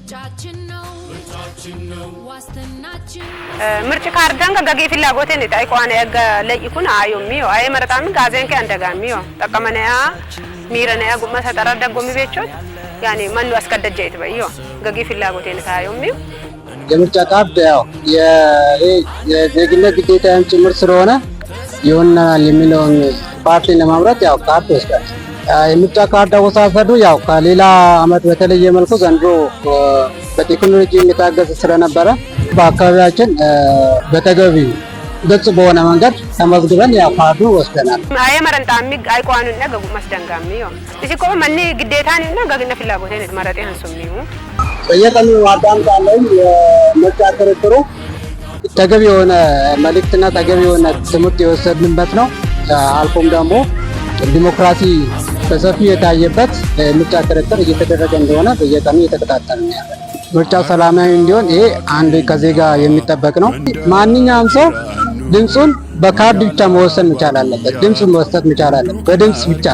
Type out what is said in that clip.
ምርጫችን ነው ዋስትናችን። ምርጭ ካርደን ገጌ ፍላጎቴን ጣይቋን ያገ ለይኩን አዮሚዮ አይ መረጣም ጋዜን ከአንደጋሚዮ ጠቀመነያ ሚረነያ ጉማ ሰጠራ ደጎሚ ቤቾት ያኔ መኑ አስከደጀ ይትበዮ ገጌ ፍላጎቴን ታዮሚዮ። የምርጫ ካርድ ያው የዜግነት ግዴታም ጭምር ስለሆነ ይሆናል የሚለውን ፓርቲ ለማምረጥ ያው ካርድ ወስዳል። የምርጫ ካርድ አወሳሰዱ ያው ከሌላ አመት በተለየ መልኩ ዘንድሮ በቴክኖሎጂ የሚታገዝ ስለነበረ በአካባቢያችን በተገቢ ግልጽ በሆነ መንገድ ተመዝግበን ያው ካርዱ ወስደናል። አይ መረንጣሚ አይቋኑና ገጉ መስደንጋሚዮ እሲኮ መኒ ግዴታንና ገግነ ፍላጎቴን መረጤ አንሱሚዩ። በየቀኑ አዳምጣለሁ። የምርጫ ክርክሩ ተገቢ የሆነ መልእክትና ተገቢ የሆነ ትምህርት የወሰድንበት ነው። አልፎም ደግሞ ዲሞክራሲ በሰፊው የታየበት ምርጫ ክርክር እየተደረገ እንደሆነ በየቀኑ እየተከታተልን ያለ፣ ምርጫው ሰላማዊ እንዲሆን ይሄ አንድ ከዜጋ የሚጠበቅ ነው። ማንኛውም ሰው ድምፁን በካርድ ብቻ መወሰን መቻል አለበት። ድምፁን መስጠት መቻል አለበት በድምፅ ብቻ።